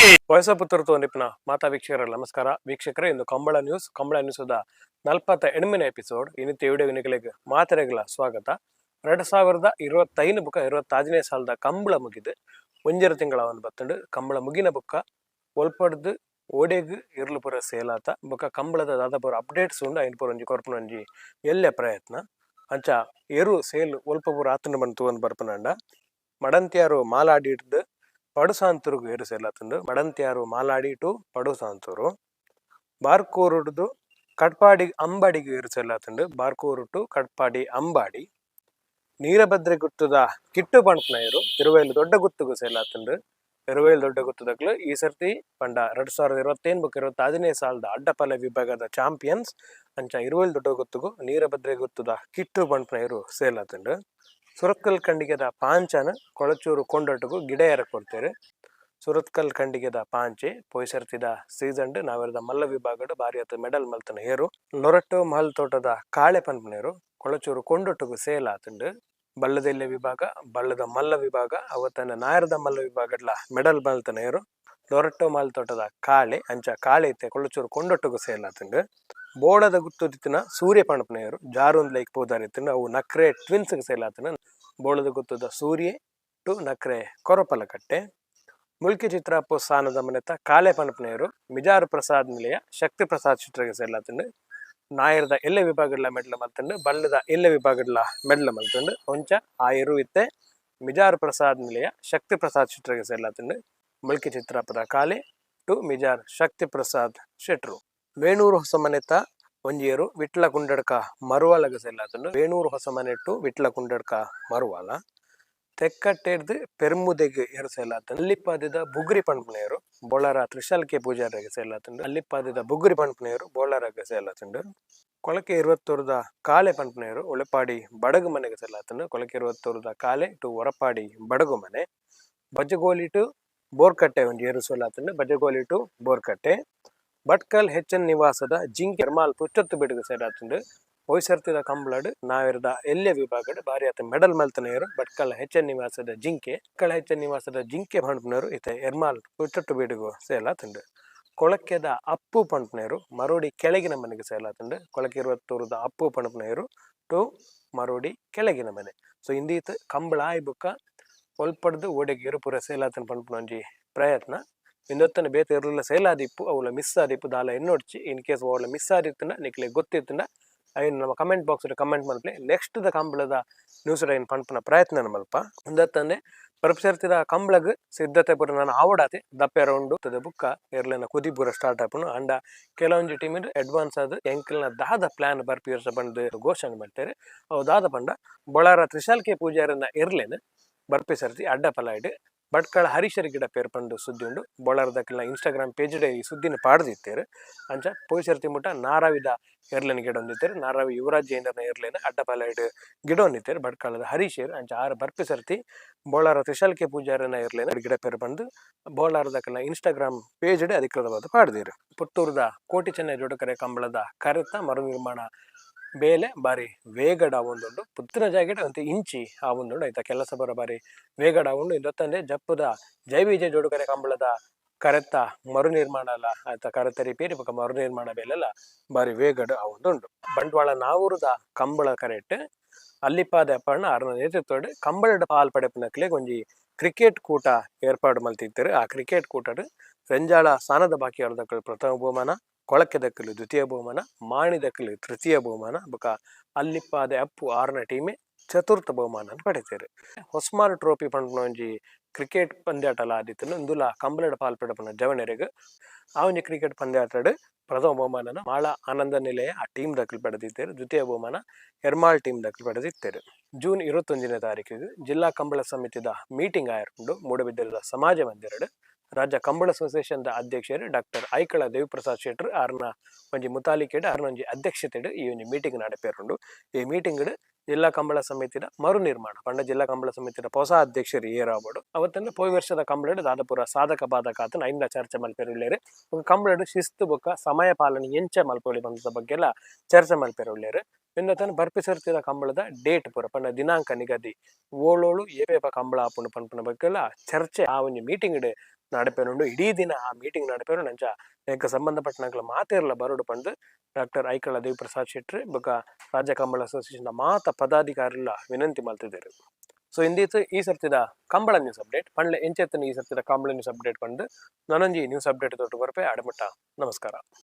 ವಯಸ್ಸಪುತ್ರತ್ವ ನಿಪುಣ ಮಾತಾ ವೀಕ್ಷಕರ ನಮಸ್ಕಾರ. ವೀಕ್ಷಕರೇ, ಇಂದು ಕಂಬಳ ನ್ಯೂಸ್, ಕಂಬಳ ನ್ಯೂಸದ 48ನೇ ಎಪಿಸೋಡ್. ಇನ್ನಿತ್ಯ ವಿಡಿಯೋ ನಿಕಲೆಗ್ ಮಾತೆರೆಗ್ಲ ಸ್ವಾಗತ. 2025 ಬುಕ್ಕ 26ನೇ ಸಾಲದ ಕಂಬಳ ಮುಗಿದು ಒಂಜರ ತಿಂಗಳ ಅವನು ಬತ್ತಂಡು. ಕಂಬಳ ಮುಗಿನ ಬುಕ್ಕ ಒಲ್ಪಡ್ದು ಓಡೆಗ್ ಇರ್ಲು ಪೂರ ಸೇಲಾತ ಬುಕ್ಕ ಕಂಬಳದ ದಾದ ಪೂರ ಅಪ್ಡೇಟ್ಸ್ ಉಂಡು, ಐನ್ ಪೂರ ಒಂಜಿ ಕೊರ್ಪುನ ಒಂಜಿ ಎಲ್ಲೆ ಪ್ರಯತ್ನ. ಅಂಚ ಎರು ಸೇಲ್ ಒಲ್ಪ ಪೂರ ಆತಂಡು ಬಂತು ಒಂದು ಬರ್ಪುನಂಡ, ಮಡಂತ್ಯಾರು ಮಾಲಾಡಿ ಹಿಡ್ದು ಪಡುಸಾಂತೂರುಗು ಎರು ಸೇಲಾತುಂಡು. ಮಡಂತ್ಯಾರು ಮಾಲಾಡಿ ಟು ಪಡುಸಾಂತೂರು. ಬಾರ್ಕೂರುಡ್ದು ಕಟ್ಪಾಡಿ ಅಂಬಾಡಿಗೆ ಎರು ಸೇಲಾತುಂಡು. ಬಾರ್ಕೂರು ಟು ಕಟ್ಪಾಡಿ ಅಂಬಾಡಿ. ನೀರಭದ್ರೆ ಗುತ್ತದ ಕಿಟ್ಟು ಪಂಪ್ನಯರು ಇರುವೈಲು ದೊಡ್ಡ ಗುತ್ತುಗು ಸೇಲಾತುಂಡು. ಇರುವೈಲು ದೊಡ್ಡ ಗುತ್ತದಕ್ಲು ಈ ಸರ್ತಿ ಪಂಡ 2025 ಬೊಕ್ಕ 26ನೇ ಸಾಲದ ಅಡ್ಡಪಲೆ ವಿಭಾಗದ ಚಾಂಪಿಯನ್ಸ್. ಅಂಚ ಇರುವೈಲು ದೊಡ್ಡ ಗುತ್ತುಗು ನೀರಭದ್ರೆ ಗುತ್ತದ ಕಿಟ್ಟು ಪಂಪ್ನಯರು ಸೇಲಾತುಂಡು. ಸುರತ್ಕಲ್ ಖಂಡಿಗೆದ ಪಾಂಚನ ಕೊಳಚೂರು ಕೊಂಡೊಟ್ಟುಗು ಗಿಡೆಯರ ಕೊಡ್ತೇವೆ. ಸುರತ್ಕಲ್ ಖಂಡಿಗೆದ ಪಾಂಚೆ ಪೊಯ್ಸರ್ತಿದ ಸೀಸನ್ ನಾವೆರದ ಮಲ್ಲ ವಿಭಾಗಡ್ ಬಾರಿ ಅತ್ ಮೆಡಲ್ ಮಲ್ತನ ಏರು. ಲೊರಟ್ಟು ಮಹಲ್ ತೋಟದ ಕಾಳೆ ಪನ್ಪುನೇರು ಕೊಳಚೂರು ಕೊಂಡೊಟ್ಟುಗು ಸೇಲ್ ಆತುಂಡು. ಬಳ್ಳದೆಲ್ಲೆ ವಿಭಾಗ, ಬಳ್ಳದ ಮಲ್ಲ ವಿಭಾಗ, ಅವತ್ತನ ನಾಯರದ ಮಲ್ಲ ವಿಭಾಗಡ್ಲ ಮೆಡಲ್ ಮಲ್ತನ ಏರು ಲೊರಟ್ಟು ಮಹಲ್ ತೋಟದ ಕಾಳೆ. ಅಂಚ ಕಾಳೆ ಇತ್ತೆ ಕೊಳಚೂರು ಕೊಂಡೊಟ್ಟುಗು ಸೇಲ್ ಆತುಂಡು. ಬೋಳದ ಗುತ್ತುದಿತ್ತಿನ ಸೂರ್ಯ ಪಣಪನೇರು ಜಾರೊಂದ್ ಲೈಕ್ ಪೋದಾರಿತ್ತಿನ ಅವು ನಕ್ರೆ ಟ್ವಿನ್ಸ್ ಸೇಲ್ ಆತುಂಡು. ಬೋಳದ ಗುತ್ತದ ಸೂರ್ಯ ಟು ನಕ್ರೆ ಕೊರಪಲಕಟ್ಟೆ. ಮುಲ್ಕಿ ಚಿತ್ರಾಪು ಸ್ಥಾನದ ಮನೆತ ಕಾಲೆ ಪಣಪನೇರು ಮಿಜಾರು ಪ್ರಸಾದ್ ನಿಲಯ ಶಕ್ತಿ ಪ್ರಸಾದ್ ಚಿತ್ರಗೆ ಸೇರ್ಲಾತುಂಡು. ನಾಯರದ ಎಲ್ಲೆ ವಿಭಾಗಡ್ಲ ಮೆಡ್ಲ ಮಲ್ತುಂಡು, ಬಳ್ಳದ ಎಲ್ಲೆ ವಿಭಾಗಡ್ಲ ಮೆಡ್ಲ ಮಲ್ತುಂಡು. ಒಂಚ ಆಯರು ಇತ್ತೆ ಮಿಜಾರು ಪ್ರಸಾದ್ ನಿಲಯ ಶಕ್ತಿ ಪ್ರಸಾದ್ ಚಿತ್ರಗೆ ಸೇರ್ಲಾತುಂಡು. ಮುಲ್ಕಿ ಚಿತ್ರಾಪುರ ಕಾಲೆ ಟು ಮಿಜಾರ್ ಶಕ್ತಿ ಪ್ರಸಾದ್ ಶೆಟ್ರು. ವೇಣೂರು ಹೊಸಮನೆತ ಒಂಜಿಯರು ವಿಟ್ಲ ಕುಂಡಡ್ಕ ಮರುವಾಲಗ ಸೇರ್ಲಾತುಂಡು. ವೇಣೂರು ಹೊಸಮನೆ ಟು ವಿಟ್ಲ ಕುಂಡಡ್ಕ ಮರುವಾಲ. ತೆಕ್ಕಟ್ಟೆರ್ದು ಪೆರ್ಮುದೆಗ್ ಎರು ಸೇಲಾತುಂಡು. ಅಲ್ಲಿಪ್ಪಾದಿದ ಬುಗುರಿ ಪಂಪುನೇರು ಬೊಳ್ಳಾರ ತ್ರಿಶಾಲ್ಕೆ ಪೂಜಾರಿಗೆ ಸೇಲಾತುಂಡು. ಅಲ್ಲಿಪ್ಪಾದಿದ ಬುಗುರಿ ಪಂಪುನೇರು ಬೊಳ್ಳಾರಗ್ ಸೇಲಾತುಂಡು. ಕೊಳಕೆ ಇರುವತ್ತೂರದ ಕಾಲೆ ಪಂಪುನೇರು ಒಳಪಾಡಿ ಬಡಗು ಮನೆಗೆ ಸೇಲಾತುಂಡು. ಕೊಳಕೆ ಇರುವತ್ತೂರದ ಕಾಲೆ ಟು ಒರಪಾಡಿ ಬಡಗು ಮನೆ. ಬಜಗೋಲಿ ಟು ಬೋರ್ಕಟ್ಟೆ ಒಂಜಿ ಎರು ಸೋಲಾತುಂಡು. ಬಜಗೋಲಿ ಟು ಬೋರ್ಕಟ್ಟೆ. ಭಟ್ಕಲ್ ಹೆಚ್ ಎನ್ ನಿವಾಸದ ಜಿಂಕೆ ಎರ್ಮಾಲ್ ಪುಚ್ಚೊತ್ತು ಬಿಡುಗು ಸೇರಾತುಂಡು. ಹೊಯ್ಸರ್ತಿದ ಕಂಬಳಡ್ ನಾವಿರದ ಎಲ್ಲೆ ವಿಭಾಗಡ್ ಬಾರಿ ಆತ ಮೆಡಲ್ ಮಲ್ತನೇರು ಭಟ್ಕಲ್ ಹೆಚ್ ಎನ್ ನಿವಾಸದ ಜಿಂಕೆ. ಭಟ್ಕಲ್ ಹೆಚ್ ಎನ್ ನಿವಾಸದ ಜಿಂಕೆ ಪಂಪುನರು ಇತ್ತೆ ಎರ್ಮಾಲ್ ಪುಚ್ಚೊತ್ತು ಬಿಡುಗು ಸೇಲಾತುಂಡು. ಕೊಳಕೆದ ಅಪ್ಪು ಪಂಪುನೇರು ಮರೋಡಿ ಕೆಳಗಿನ ಮನೆಗೆ ಸೇಲಾತುಂಡು. ಕೊಳಕೆ ಇರುವತ್ತೂರದ ಅಪ್ಪು ಪಂಪುನೇರು ಟು ಮರೋಡಿ ಕೆಳಗಿನ ಮನೆ. ಸೊ ಇಂದೀತ್ ಕಂಬಳ ಆಯ್ ಬುಕ್ಕ ಒಲ್ಪಡ್ದು ಓಡೆಗೆ ಎರುಪುರ ಸೇಲಾತನ್ ಪಂಪುನ ಒಂಜಿ ಪ್ರಯತ್ನ. ಇಂದೊತ್ತನ ಬೇತೆ ಎರುಲ ಸೇಲಾದಿಪ್ಪು, ಅವಳ ಮಿಸ್ ಆದಿಪ್ಪು ದಾಲ ಎನ್ನೊಡ್ಚಿ. ಇನ್ ಕೇಸ್ ಅವಳ ಮಿಸ್ ಆದಿತ್ತುಂಡ, ನಿಕ್ಲೆ ಗೊತ್ತಿತ್ತುಂಡ, ಐನ್ ನಮ್ಮ ಕಮೆಂಟ್ ಬಾಕ್ಸ್ ಕಮೆಂಟ್ ಮಲ್ಪಲೆ. ನೆಕ್ಸ್ಟ್ ದ ಕಂಬಳದ ನ್ಯೂಸ್ ಐನ್ ಪನ್ಪುನ ಪ್ರಯತ್ನ ಮಲ್ಪ. ಇಂದತ್ತಂದೆ ಪರಪ್ಸರ್ತಿದ ಕಂಬಳಗ್ ಸಿದ್ಧತೆ ಪೂರ ನಾನು ಆವಡಾತೆ ದಪ್ಪೆ ರೌಂಡು ತದ ಬುಕ್ಕ ಎರ್ಲೆನ ಕುದಿ ಪೂರ ಸ್ಟಾರ್ಟ್ ಆಪುನು. ಅಂಡ ಕೆಲವೊಂಜಿ ಟೀಮ್ ಅಡ್ವಾನ್ಸ್ ಆದ್ ಎಂಕಲ್ನ ದಾದ ಪ್ಲಾನ್ ಬರ್ಪಿ ವರ್ಷ ಬಂದು ಘೋಷಣೆ ಮಾಡ್ತಾರೆ. ಅವು ದಾದ ಪಂಡ, ಬೊಳಾರ ತ್ರಿಶಾಲ್ಕೆ ಪೂಜಾರನ ಎರ್ಲೆನ್ ಬರ್ಪಿ ಸರ್ತಿ ಅಡ್ಡ ಪಲಾಯ್ಡ್ ಭಟ್ಕಳ ಹರೀಶರ್ ಗಿಡ ಪೇರ್ ಪಂಡು ಸುದ್ದಿ ಉಂಡು. ಬೊಳಾರದಕ್ಕೆಲ್ಲ ಇನ್ಸ್ಟಾಗ್ರಾಮ್ ಪೇಜ್ ಈ ಸುದ್ದಿನ ಪಾಡ್ದಿತ್ತೇರು. ಅಂಚ ಪೋಯ್ಸರ್ತಿ ಮುಟ್ಟ ನಾರಾವಿದ ಎರ್ಲೆನ್ ಗಿಡ ಹೊಂದಿತ್ತೇರು. ನಾರಾವಿ ಯುವರಾಜ್ ಜೈನರ್ನ ಎರ್ಲೆನ್ ಅಡ್ಡ ಪಲಾಯ್ಡ್ ಗಿಡ ಹೊಂದಿತ್ತೇರು ಭಟ್ಕಳದ ಹರೀಶೇರ್. ಅಂಚ ಆರು ಬರ್ಪಿ ಸರ್ತಿ ಬೋಳಾರ ತ್ರಿಶಾಲ್ಕೆ ಪೂಜಾರನ ಎರ್ಲೆನ್ ಗಿಡ ಪೇರ್ ಬಂದು ಬೋಳಾರದಕ್ಕೆಲ್ಲ ಇನ್ಸ್ಟಾಗ್ರಾಮ್ ಪೇಜ್ ಅಧಿಕೃತವಾದ ಪಾಡ್ದಿರು. ಪುತ್ತೂರದ ಕೋಟಿ ಚೆನ್ನೈ ಜೋಡಕರೆ ಕಂಬಳದ ಕರೆತ ಮರು ನಿರ್ಮಾಣ ಬೇಲೆ ಬಾರಿ ವೇಗಡ ಒಂದುಂಡು. ಪುತ್ತಿನ ಜಾಗೆಡ್ ಒಂತೆ ಇಂಚಿ ಆ ಒಂದುಂಡು. ಆಯ್ತಾ ಕೆಲಸ ಬರ ಬಾರಿ ವೇಗಡ ಉಂಡು. ಇಂದೊತ್ತಂದೆ ಜಪ್ಪುದ ಜೈ ವಿಜಯ ಜೋಡುಕರೆ ಕಂಬಳದ ಕರೆತ್ತ ಮರು ನಿರ್ಮಾಣ ಅಲ್ಲ, ಆಯ್ತಾ ಕರೆತ ರಿಪೇರಿ ಬೊಕ ಮರು ನಿರ್ಮಾಣ ಬೇಲೆಲ್ಲ ಬಾರಿ ವೇಗಡ್ ಆ ಒಂದುಂಡು. ಬಂಟ್ವಾಳ ನಾವೂರುದ ಕಂಬಳ ಕರೆಟ್ ಅಲ್ಲಿಪಾದ ಅಪ್ಪಣ್ಣ ಅರ್ನ ನೇತೃತ್ವಡ್ ಕಂಬಳಡ್ ಪಾಲ್ ಪಡೆಪುನಕ್ಲೆಗ್ ಒಂಜಿ ಕ್ರಿಕೆಟ್ ಕೂಟ ಏರ್ಪಾಡು ಮಲ್ತಿತ್ತೆರ್. ಆ ಕ್ರಿಕೆಟ್ ಕೂಟಡ್ ರೆಂಜಾಳ ಸ್ಥಾನದ ಬಾಕಿಯವರದಕ್ಕಲು ಪ್ರಥಮ ಬಹುಮಾನ, ಕೊಳಕೆದಕ್ಕಲು ದ್ವಿತೀಯ ಬಹುಮಾನ, ಮಾಣಿದಕ್ಕಲು ತೃತೀಯ ಬಹುಮಾನ, ಬೊಕ ಅಲ್ಲಿಪ್ಪಾದೆ ಅಪ್ಪು ಆರ್ನ ಟೀಮೆ ಚತುರ್ಥ ಬಹುಮಾನ ಪಡೆತೇರು. ಹೊಸ್ಮಾರ್ ಟ್ರೋಫಿ ಪನ್ಪುನ ಒಂಜಿ ಕ್ರಿಕೆಟ್ ಪಂದ್ಯಾಟಲ ಆದಿತ್ತುಂಡು. ಇಂದುಲ ಕಂಬಳಡ್ ಪಾಲ್ ಪಡೆಪುನ ಜವನೆರೆಗ್. ಆ ಒಂಜಿ ಕ್ರಿಕೆಟ್ ಪಂದ್ಯಾಟಡ್ ಪ್ರಥಮ ಬಹುಮಾನನ ಮಾಳ ಆನಂದ ನಿಲಯ ಆ ಟೀಮ್ ದಕ್ಕಲು ಪಡೆದಿತ್ತೇರು. ದ್ವಿತೀಯ ಬಹುಮಾನ ಎರ್ಮಾಳ್ ಟೀಮ್ ದಕ್ಕಲು ಪಡೆದಿತ್ತೇರು. ಜೂನ್ 21ನೇ ತಾರೀಕಿಗೆ ಜಿಲ್ಲಾ ಕಂಬಳ ಸಮಿತಿದ ಮೀಟಿಂಗ್ ಆಯರ್ಪುಂಡು ಮೂಡಬಿದ್ದರದ ಸಮಾಜ ಮಂದಿರಡ್. ರಾಜ್ಯ ಕಂಬಳ ಅಸೋಸಿಯೇಷನ್ ದ ಅಧ್ಯಕ್ಷರು ಡಾಕ್ಟರ್ ಐಕಳ ದೇವಿಪ್ರಸಾದ್ ಶೆಟ್ಟರ್ ಆರ್ನ ಒಂಜಿ ಮುತಾಲಿಕೆಡ್, ಆರ್ನ ಒಂಜಿ ಅಧ್ಯಕ್ಷತೆಡ್ ಈ ಒಂಜಿ ಮೀಟಿಂಗ್ ನಡಪೇರುಂಡು. ಈ ಮೀಟಿಂಗ್ ಜಿಲ್ಲಾ ಕಂಬಳ ಸಮಿತಿದ ಮರು ನಿರ್ಮಾಣ ಪಂಡ ಜಿಲ್ಲಾ ಕಂಬಳ ಸಮಿತಿದ ಹೊಸ ಅಧ್ಯಕ್ಷರು ಏರಾವಡು, ಅವತ್ತನ್ನು ಪೋಯ್ ವರ್ಷದ ಕಂಬಳಡ್ ದಾದಪುರ ಸಾಧಕ ಬಾಧಕ ಆತನ ಐಂದ ಚರ್ಚೆ ಮಲ್ಪೆರುಳ್ಳೇರು. ಕಂಬಳಡ್ ಶಿಸ್ತು ಬೊಕ್ಕ ಸಮಯ ಪಾಲನೆ ಎಂಚ ಮಲ್ಪೊಳಿ ಬಂದದ ಬಗ್ಗೆ ಎಲ್ಲ ಚರ್ಚೆ ಮಲ್ಪೆರುಳ್ಳೇರು. ಇಂದತನ ಬರ್ಪಿಸಿರ್ತಿದ ಕಂಬಳದ ಡೇಟ್ ಪೂರ ಪಂಡ ದಿನಾಂಕ ನಿಗದಿ, ಓಳೋಳು ಏಪೇಪ ಕಂಬಳ ಆಪುಂಡು ಪನ್ಪುನ ಬಗ್ಗೆ ಎಲ್ಲ ಚರ್ಚೆ ಆ ಒಂಜಿ ಮೀಟಿಂಗ್ ನಡಪೆನುಂಡು. ಇಡೀ ದಿನ ಆ ಮೀಟಿಂಗ್ ನಡಪೆನು. ಅಂಚ ಎಂಕ್ ಸಂಬಂಧಪಟ್ಟನಕ್ಲ ಮಾತೆರ್ಲ ಬರೊಡು ಪಂದ್ ಡಾಕ್ಟರ್ ಐಕಳ ದೇವಿಪ್ರಸಾದ್ ಶೆಟ್ಟಿ ಬೊಕ್ಕ ರಾಜ್ಯ ಕಂಬಳ ಅಸೋಸಿಯೇಷನ್ ಮಾತ ಪದಾಧಿಕಾರಿಲ ವಿನಂತಿ ಮಲ್ತಿದ್ದೇರು. ಸೊ ಇಂದೀತ್ ಈ ಸರ್ತಿದ ಕಂಬಳ ನ್ಯೂಸ್ ಅಪ್ಡೇಟ್ ಪಂಡ್ಲೆ. ಎಂಚೆತ್ತನ ಈ ಸರ್ತಿದ ಕಂಬಳ ನ್ಯೂಸ್ ಅಪ್ಡೇಟ್ ಪಂದ್ ನನೊಂಜಿ ನ್ಯೂಸ್ ಅಪ್ಡೇಟ್ ತೊಟ್ಟು ಬರ್ಪೆ. ಅಡಮಟ್ಟ ನಮಸ್ಕಾರ.